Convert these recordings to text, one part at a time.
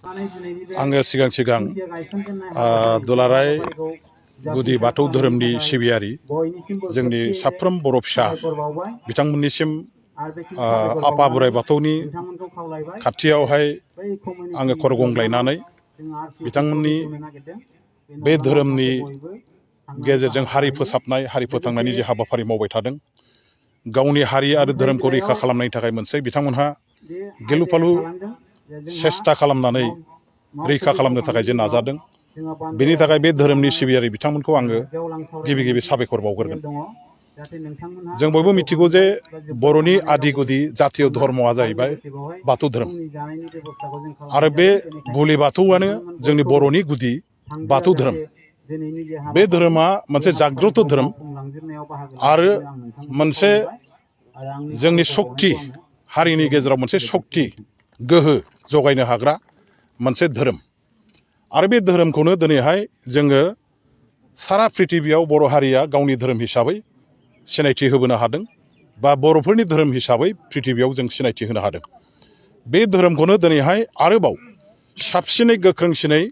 आङो सिगां दुलाराय गुदि बाथौ धोरोमनि सिबियारि जोंनि साफ्रोम बर' फिसा बिथांमोननिसिम आफा बोराइ बाथौनि खाथियावहाय आङो खर' गंग्लायनानै बिथांमोननि बे धोरोमनि गेजेरजों हारि फोसाबनाय हारि फोथांनायनि जे हाबाफारि मावबाय थादों गावनि हारि आरो धोरोमखौ रैखा खालामनायनि थाखाय मोनसे बिथांमोनहा गिलु फालु सेस्था खालामनानै रैखा खालामनो थाखाय जे नाजादों बेनि थाखाय बे धोरोमनि सिबियारि बिथांमोनखौ आङो गिबि गिबि साबायखर बावग्रोगोन। जों बयबो मिथिगौ जे बर'नि आदि गुदि जातीय धर्मआ जाहैबाय बाथौ धोरोम आरो बे बुलि बाथौआनो जोंनि बर'नि गुदि बाथौ धोरोम। बे धोरोमा मोनसे जाग्रत धोरोम आरो मोनसे जोंनि सक्ति हारिनि गेजेराव मोनसे सक्ति गोहो जगायनो हाग्रा मोनसे धोरोम आरो बे धोरोमखौनो दिनैहाय जोङो सारा पृथिबियाव बर' हारिया गावनि धोरोम हिसाबै सिनायथि होबोनो हादों बा बर'फोरनि धोरोम हिसाबै पृथिबियाव जों सिनायथि होनो हादों। बे धोरोमखौनो दिनैहाय आरोबाव साबसिनै गोख्रोंसिनै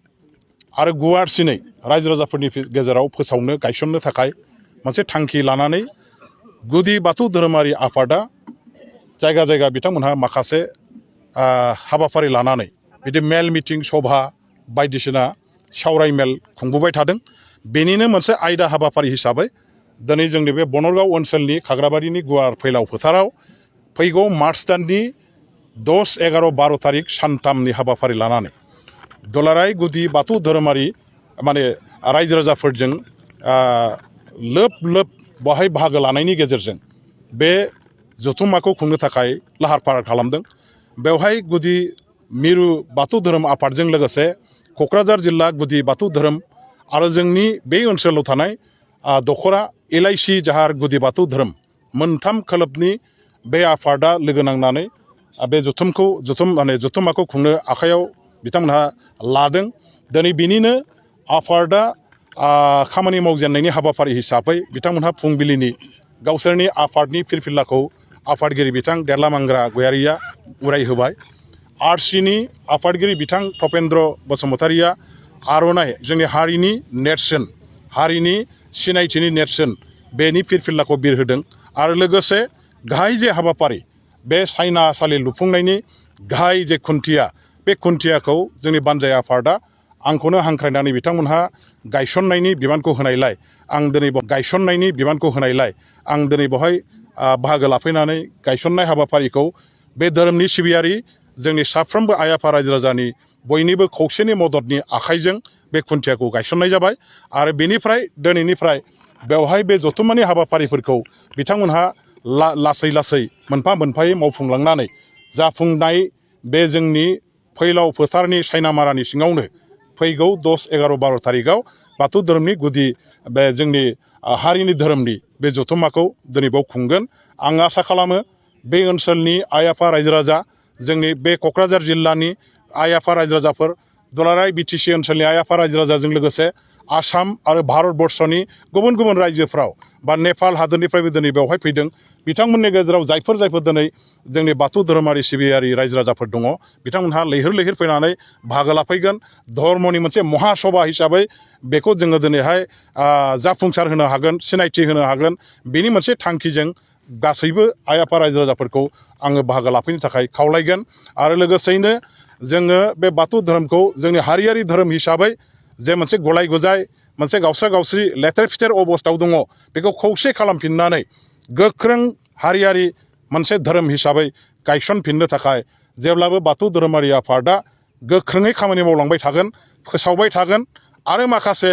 आरो गुवारसिनै रायजो राजाफोरनि गेजेराव फोसावनो गायसननो थाखाय मोनसे थांखि लानानै गुदि बाथौ धोरोमारि आफादा जायगा जायगा बिथांमोनहा माखासे हाबाफारि लानानै बिदि मेल मिटिं सभा बायदिसिना सावराय मेल खुंबोबाय थादों। बेनिनो मोनसे आयदा हाबाफारि हिसाबै दिनै जोंनि बे बनरगाव ओनसोलनि खाग्राबारिनि गुवार फैलाव फोथाराव फैगौ मार्च दाननि 10, 11, 12 थारिख सानथामनि हाबाफारि लानानै दुलाराय गुदि बाथौ धोरोमारि माने रायजो राजाफोरजों लोब लोब बहाय बाहागो लानायनि गेजेरजों बे जथुम्माखौ खुंनो थाखाय लाहार फाहार खालामदों। बेवहाय गुदि मिरु बाथौ धोरोम आफादजों लोगोसे क'क्राझार जिल्ला गुदि बाथौ धोरोम आरो जोंनि बे ओनसोलाव थानाय दखरा LIC जाहार गुदि बाथौ धोरोम मोनथाम खोलोबनि बे आफादा लोगो नांनानै बे जथुम्माखौ खुंनो आखायाव बिथांमोनहा लादों। दिनै बिनिनो आफादा खामानि मावजेननायनि हाबाफारि हिसाबै बिथांमोनहा फुंबिलिनि गावसोरनि आफादनि फिरफिलाखौ आफादगिरि बिथां देरलामांग्रा गयारिया उरायहोबाय। RCनि आफादगिरि बिथां तपेन्द्र बसुमतारिया आर'नाइ जोंनि हारिनि नेरसोन हारिनि सिनायथिनि नेरसोन बेनि फिरफिलाखौ बिरहोदों आरो लोगोसे गाहाय जे हाबाफारि बे सायनासालि लुफुंनायनि गाहाय जे खुन्थिया बे खुन्थियाखौ जोंनि बानजाय आफादा आंखौनो हांख्रायनानै बिथांमोनहा गायसननायनि बिबानखौ होनायलाय आं दिनै बेवहाय बाहागो लाफैनानै गायसननाय हाबाफारिखौ बे धोरोमनि सिबियारि जोंनि साफ्रोमबो आइ आफा रायजो राजानि बयनिबो खौसेनि मददनि आखाइजों बे खुन्थियाखौ गायसननाय जाबाय आरो बेनिफ्राय दिनैनिफ्राय बेवहाय बे जथुम्मानि हाबाफारिफोरखौ बिथांमोनहा लासै लासै मोनफा मोनफायै मावफुंलांनानै जाफुंनाय बे जोंनि फैलाव फोथारनि सायनामारानि सिङावनो फैगौ 10, 11, 12 थारिखआव बाथौ धोरोमनि गुदि बे जोंनि हारिनि धोरोमनि बे जथुम्माखौ दिनै बाव खुंगोन। आं आसा खालामो बे ओनसोलनि आइ आफा रायजो राजा जोंनि बे क'क्राझार जिल्लानि आइ आफा रायजो राजाफोर दुलाराय BTC ओनसोलनि आइ आफा रायजो राजाजों लोगोसे आसाम आरो भारतबर्षनि गुबुन गुबुन रायजोफ्राव बा नेपाल हादोरनिफ्रायबो दिनै बेवहाय फैदों। बिथांमोननि गेजेराव जायफोर दिनै जोंनि बाथौ धोरोमारि सिबियारि रायजो राजाफोर दङ बिथांमोनहा लैहोर लैहोर फैनानै बाहागो लाफैगोन। धर्मनि मोनसे महासभा हिसाबै बेखौ जोङो दिनैहाय जाफुंसार होनो हागोन सिनायथि होनो हागोन बेनि मोनसे थांखिजों गासैबो आइ आफा रायजो राजाफोरखौ आङो बाहागो लाफैनो थाखाय खावलायगोन आरो लोगोसेयैनो जोङो बे बाथौ धोरोमखौ जोंनि हारियारि धोरोम हिसाबै जे मोनसे गलाय गुजाय मोनसे गावस्रा गावस्रि लेथेर फिथेर अबस्थायाव दङ बेखौ खौसे खालामफिननानै गोख्रों हारियारि मोनसे धोरोम हिसाबै गायसनफिननो थाखाय जेब्लाबो बाथौ धोरोमारि आफादा गोख्रोङै खामानि मावलांबाय थागोन फोसावबाय थागोन आरो माखासे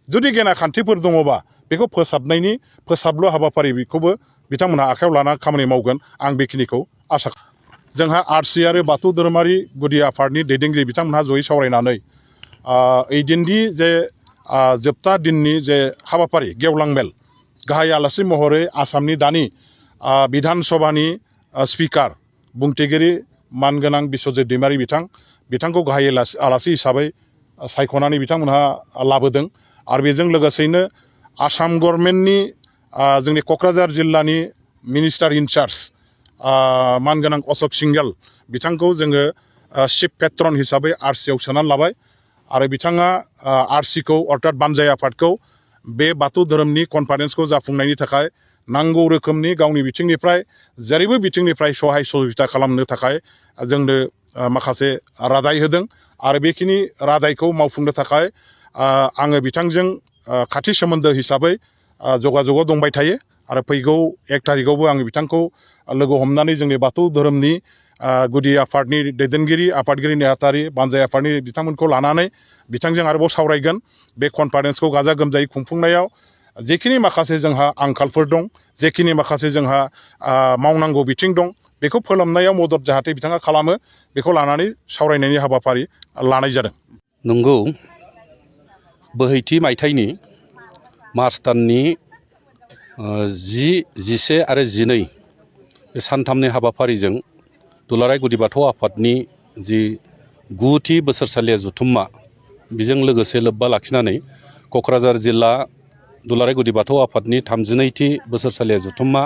जुदि गेना खान्थिफोर दङबा बेखौ फोसाबलु हाबाफारि बेखौबो बिथांमोनहा आखायाव लाना खामानि मावगोन आं बेखिनिखौ आसा खालामो। जोंहा RC आरो बाथौ धोरोमारि गुदि आफादनि दैदेनगिरि बिथांमोनहा जयै सावरायनानै ओइदिननि जे जोबथा दिननि जे हाबाफारि गेवलां मेल गाहाय आलासि महरै आसामनि दानि बिधान सभानि स्पिकार बुंथिगिरि मानगोनां बिस्वजित दैमारि बिथांखौ गाहाय आलासि हिसाबै सायख'नानै बिथांमोनहा लाबोदों आरो बेजों लोगोसेयैनो आसाम गभर्नमेन्टनि जोंनि क'क्राझार जिल्लानि मिनिस्टार इनचार्ज मानगोनां अशक सिंगेल बिथांखौ जोङो चिफ पेट्रन हिसाबै आरसिआव सोनानै लाबाय आरो बिथाङा आरसिखौ अर्थात बानजाय आफादखौ बे बाथौ धोरोमनि कनफारेन्सखौ जाफुंनायनि थाखाय नांगौ रोखोमनि गावनि बिथिंनिफ्राय जेरैबो बिथिंनिफ्राय सहाय सहयोगिता खालामनो थाखाय जोंनो माखासे रादाय होदों आरो बेखिनि रादायखौ मावफुंनो थाखाय आङो बिथांजों खाथि सोमोन्दो हिसाबै जगाजगआव दंबाय थायो आरो फैगौ 1 थारिखआवबो आङो बिथांखौ लोगो हमनानै जोंनि बाथौ धोरोमनि गुदि आफादनि दैदेनगिरि आफादगिरि नेहाथारि बानजाय आफादनि बिथांमोनखौ लानानै बिथांजों आरोबाव सावरायगोन बे कनफारेन्सखौ गाजा गोमजायै खुंफुंनायाव जेखिनि माखासे जोंहा आंखालफोर दं जेखिनि माखासे जोंहा मावनांगौ बिथिं दं बेखौ फोलोमनायाव मदद जाहाथे बिथाङा खालामो बेखौ लानानै सावरायनायनि हाबाफारि लानाय जादों। नंगौ बोहैथि मायथाइनि मार्च दाननि 10, 11 आरो 12 बे सानथामनि हाबाफारिजों दुलाराय गुदि बाथौ आफादनि जि 9थि बोसोरसालिया जथुम्मा बेजों लोगोसे लोब्बा लाखिनानै क'क्राझार जिल्ला दुलाराय गुदि बाथौ आफादनि 32थि बोसोरसालिया जथुम्मा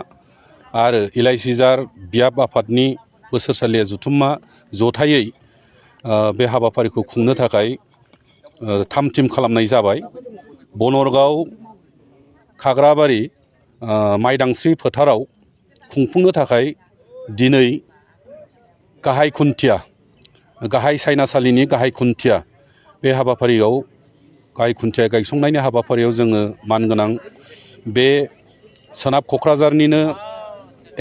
आरो इलाइसिजार बियाब आफादनि बोसोरसालिया जथुम्मा जथायै बे हाबाफारिखौ खुंनो थाखाय 3 टिम खालामनाय जाबाय। बनरगाव खाग्राबारि माइदांस्रि फोथाराव खुंफुंनो थाखाय दिनै गाहाय सायनासालिनि गाहाय खुन्थिया बे हाबाफारियाव गाहाय खुन्थिया गायसंनायनि हाबाफारियाव जोङो मानगोनां बे सोनाब क'क्राझारनिनो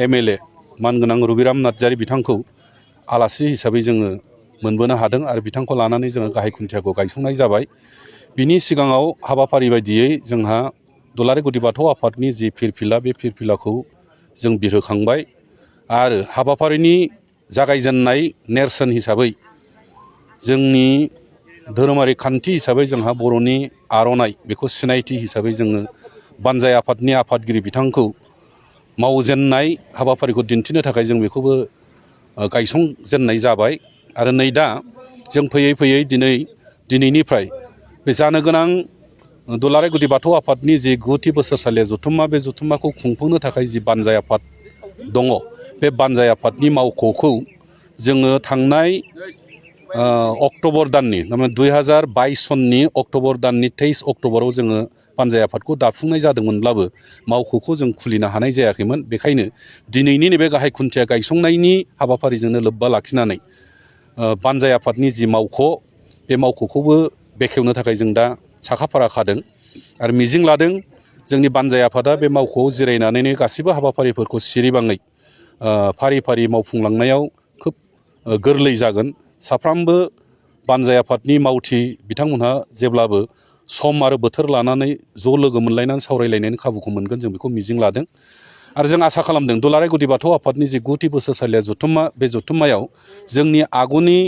MLA मानगोनां रबिराम नार्जारि बिथांखौ आलासि हिसाबै जोङो मोनबोनो हादों आरो बिथांखौ लानानै जोङो गाहाय खुन्थियाखौ गायसंनाय जाबाय। बिनि सिगाङाव हाबाफारि बायदियै जोंहा दुलाराय गुदि बाथौ आफादनि जि फिरफिला बे फिरफिलाखौ जों बिरहोखांबाय आरो हाबाफारिनि जागायजेननाय नेरसोन हिसाबै जोंनि धोरोमारि खान्थि हिसाबै जोंहा बर'नि आर'नाइ बेखौ सिनायथि हिसाबै जोङो बानजाय आफादनि आफादगिरि बिथांखौ मावजेननाय हाबाफारिखौ दिन्थिनो थाखाय जों बेखौबो गायसंजेननाय जाबाय आरो नै दा जों फैयै फैयै दिनैनिफ्राय बे जानो गोनां दुलाराय गुदि बाथौ आफादनि जि 9थि बोसोरसालिया जथुम्मा बे जथुम्माखौ खुंफुंनो थाखाय जि बानजाय आफाद दङ बे बानजाय आफादनि मावख'खौ जोङो थांनाय अक्ट'बर दाननि 2022 सननि अक्ट'बर दाननि 23 अक्ट'बराव जोङो बानजाय आफादखौ दाफुंनाय जादोंमोनब्लाबो मावख'खौ जों खुलिनो हानाय जायाखैमोन। बेखायनो दिनैनि नैबे गाहाय खुन्थिया गायसंनायनि हाबाफारिजोंनो लोब्बा लाखिनानै बानजाय आफादनि जि मावख' बे मावख'खौबो बेखेवनो थाखाय जों दा साखाफारा खादों आरो मिजिं लादों जोंनि बानजाय आफादा बे मावख'आव जिरायनानैनो गासिबो हाबाफारिफोरखौ सिरिबाङै फारि फारि मावफुंलांनायाव खोब गोरलै जागोन। साफ्रोमबो बानजाय आफादनि मावथि बिथांमोनहा जेब्लाबो सम आरो बोथोर लानानै ज' लोगो मोनलायनानै सावरायलायनायनि खाबुखौ मोनगोन जों बेखौ मिजिं लादों आरो जों आसा खालामदों दुलाराय गुदि बाथौ आफादनि जि 9थि बोसोरसालिया जथुम्मा बे जथुम्मायाव जोंनि आगुनि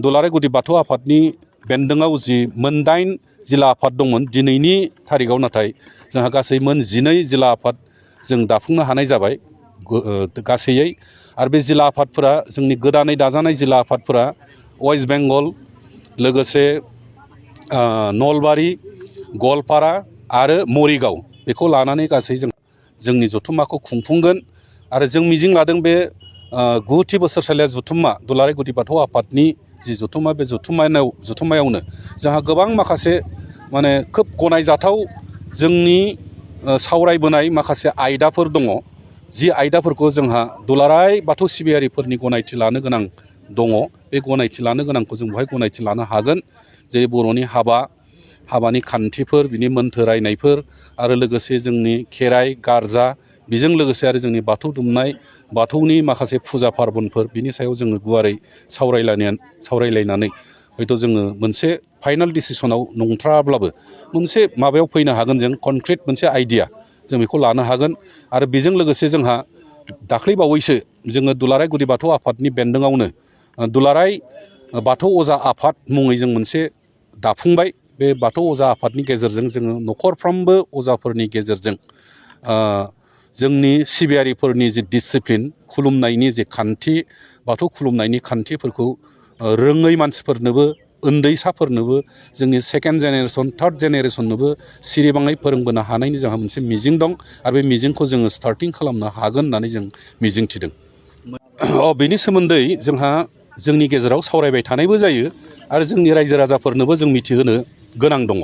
दुलाराय गुदि बाथौ आफादनि बेन्दोङाव जि 8 जिल्ला आफाद दंमोन दिनैनि थारिखआव नाथाय जोंहा गासै 12 जिल्ला आफाद जों दाफुंनो हानाय जाबाय गासैयै आरो बे जिल्ला आफादफोरा जोंनि गोदानै दाजानाय जिल्ला आफादफोरा वेस्ट बेंगल लोगोसे नलबारि गवालपारा आरो मरिगाव बेखौ लानानै गासै जोंनि जथुम्माखौ खुंफुंगोन आरो जों मिजिं लादों बे 9थि बोसोरसालिया जथुम्मा दुलाराय गुदि बाथौ आफादनि जि जथुम्मा बे जथुम्मायावनो जोंहा गोबां माखासे माने खोब गनायजाथाव जोंनि सावरायबोनाय माखासे आयदाफोर दङ जि आयदाफोरखौ जोंहा दुलाराय बाथौ सिबियारिफोरनि गनायथि लानो गोनां दङ बे गनायथि लानो गोनांखौ जों बेवहाय गनायथि लानो हागोन जेरै बर'नि हाबानि खान्थिफोर बिनि मोन्थोर रायनायफोर आरो लोगोसे जोंनि खेराइ गारजा बेजों लोगोसे आरो जोंनि बाथौ दुमनाय बाथौनि माखासे फुजा पार्बनफोर बिनि सायाव जोङो गुवारै सावरायलायनानै हयथ' जोङो मोनसे फाइनाल डिसिसनाव नंथ्राब्लाबो मोनसे माबायाव फैनो हागोन जों कनक्रिट मोनसे आइडिया जों बेखौ लानो हागोन आरो बेजों लोगोसे जोंहा दाख्लैबावैसो जोङो दुलाराय गुदि बाथौ आफादनि बेन्दोङावनो दुलाराय बाथौ अजा आफाद मुङै जों मोनसे दाफुंबाय बे बाथौ अजा आफादनि गेजेरजों जोङो न'खरफ्रोमबो अजाफोरनि गेजेरजों जोंनि सिबियारिफोरनि जि डिसिप्लिन खुलुमनायनि जि खान्थि बाथौ खुलुमनायनि खान्थिफोरखौ रोङै मानसिफोरनोबो उन्दैसाफोरनोबो जोंनि सेकेन्ड जेनेरेसन थार्ड जेनेरेसननोबो सिरिबाङै फोरोंबोनो हानायनि जोंहा मोनसे मिजिं दं आरो बे मिजिंखौ जोङो स्टार्टिं खालामनो हागोन होननानै जों मिजिंथिदों। बेनि सोमोन्दै जोंहा जोंनि गेजेराव सावरायबाय थानायबो जायो आरो जोंनि रायजो राजाफोरनोबो जों मिथिहोनो गोनां दङ।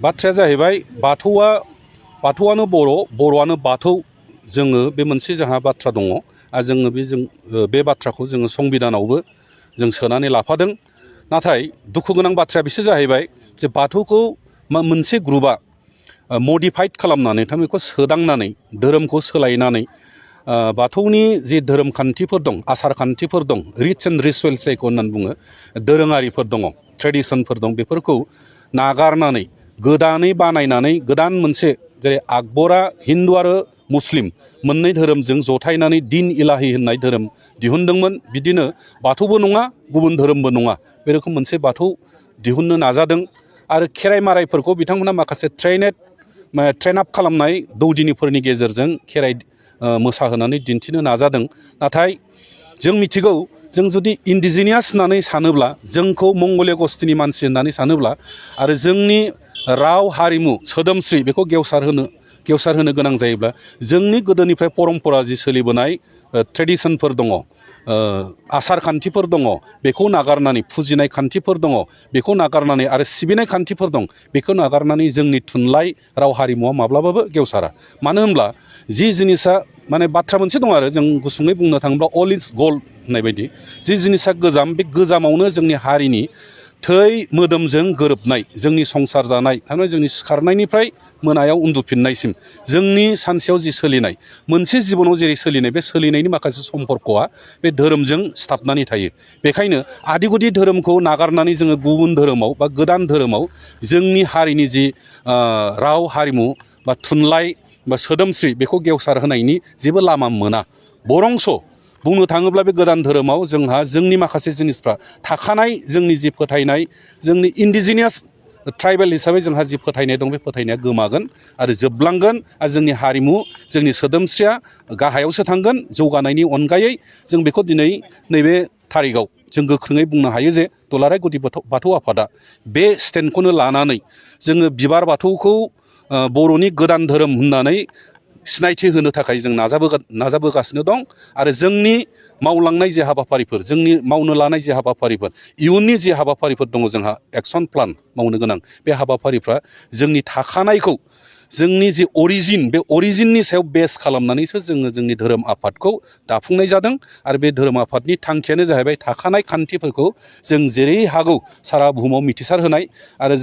बाथ्राया जाहैबाय बाथौआनो बर'आनो बाथौ, जोङो बे मोनसे जोंहा बाथ्रा दङ आरो जोङो बे बाथ्राखौ जोङो संबिधानावबो जों सोनानै लाफादों। नाथाय दुखु गोनां बाथ्राया बिसो जाहैबाय जे बाथौखौ मोनसे ग्रुपआ मडिफाइड खालामनानै बेखौ सोदांनानै धोरोमखौ सोलायनानै बाथौनि जि धोरोम खान्थिफोर दं, आसार खान्थिफोर दं, रिट्स एन्ड रिचुवेल्स जायखौ होननानै बुङो, दोरोङारिफोर दङ, ट्रेडिसनफोर दं, बेफोरखौ नागारनानै गोदानै बानायनानै गोदान मोनसे, जेरै आकबरा हिन्दु आरो मुस्लिम मोननै धोरोमजों जथायनानै दिन इलाहि होननाय धोरोम दिहुनदोंमोन, बिदिनो बाथौबो नङा गुबुन धोरोमबो नङा बे रोखोम मोनसे बाथौ दिहुननो नाजादों। आरो खेराइ मारायफोरखौ बिथांमोना माखासे ट्रेन आप खालामनाय दौदिनिफोरनि गेजेरजों खेराइ मोसाहोनानै दिन्थिनो नाजादों। नाथाय जों मिथिगौ, जों जुदि इन्डिजिनियास होननानै सानोब्ला, जोंखौ मंगलिय गस्थिनि मानसि होननानै सानोब्ला आरो जोंनि राव हारिमु सोदोमस्रि बेखौ गेवसार होनो गोनां जायोब्ला जोंनि गोदोनिफ्राय परम्परा जि सोलिबोनाय ट्रेडिसनफोर दङ, आसार खान्थिफोर दङ, बेखौ नागारनानै फुजिनाय खान्थिफोर दङ, बेखौ नागारनानै आरो सिबिनाय खान्थिफोर दं, बेखौ नागारनानै जोंनि थुनलाइ राव हारिमुवा माब्लाबाबो गेवसारा। मानो होनब्ला जि जिनिसा बाथ्रा मोनसे दं आरो जों गुसुङै बुंनो थाङोब्ला अल इज गोल्ड होननाय बायदि, जि जिनिसा गोजाम बे गोजामावनो जोंनि हारिनि थै मोदोमजों गोरोबनाय, जोंनि संसार जानाय, थारमाने जोंनि सिखारनायनिफ्राय मोनायाव उन्दुफिननायसिम जोंनि सानसेयाव जि सोलिनाय मोनसे जिबनाव जेरै सोलिनाय, बे सोलिनायनि माखासे सम्पर्कआ बे धोरोमजों सिथाबनानै थायो। बेखायनो आदि गुदि धोरोमखौ नागारनानै जोङो गुबुन धोरोमाव बा गोदान धोरोमाव जोंनि हारिनि जि राव हारिमु बा थुनलाइ बा सोदोमस्रि बेखौ गेवसार होनायनि जेबो लामा मोना। बरंस बुंनो थाङोब्ला बे गोदान धोरोमाव जोंहा जोंनि माखासे जिनिसफ्रा थाखानाय, जोंनि जि फोथायनाय, जोंनि इन्डिजिनियास ट्राइबेल हिसाबै जोंहा जि फोथायनाय दं, बे फोथायनाया गोमागोन आरो जोबलांगोन आरो जोंनि हारिमु, जोंनि सोदोमस्रिया गाहायावसो थांगोन। जौगानायनि अनगायै जों बेखौ दिनै नैबे थारिखआव जों गोख्रोङै बुंनो हायो जे दुलाराय गुदि बाथौ आफादा बे स्टेन्डखौनो लानानै जोङो बिबार बाथौखौ बर'नि गोदान धोरोम होननानै सिनायथि होनो थाखाय जों नाजाबोगासिनो दं। आरो जोंनि मावलांनाय जे हाबाफारिफोर, जोंनि मावनो लानाय जे हाबाफारिफोर, इयुननि जे हाबाफारिफोर दङ जोंहा एक्सन प्लान मावनो गोनां, बे हाबाफारिफ्रा जोंनि थाखानायखौ, जोंनि जि अरिजिन, बे अरिजिननि सायाव बेस खालामनानैसो जोङो जोंनि धोरोम आफादखौ दाफुंनाय जादों। आरो बे धोरोम आफादनि थांखियानो जाहैबाय थाखानाय खान्थिफोरखौ जों जेरै हागौ सारा बुहुमाव मिथिसार होनाय आरो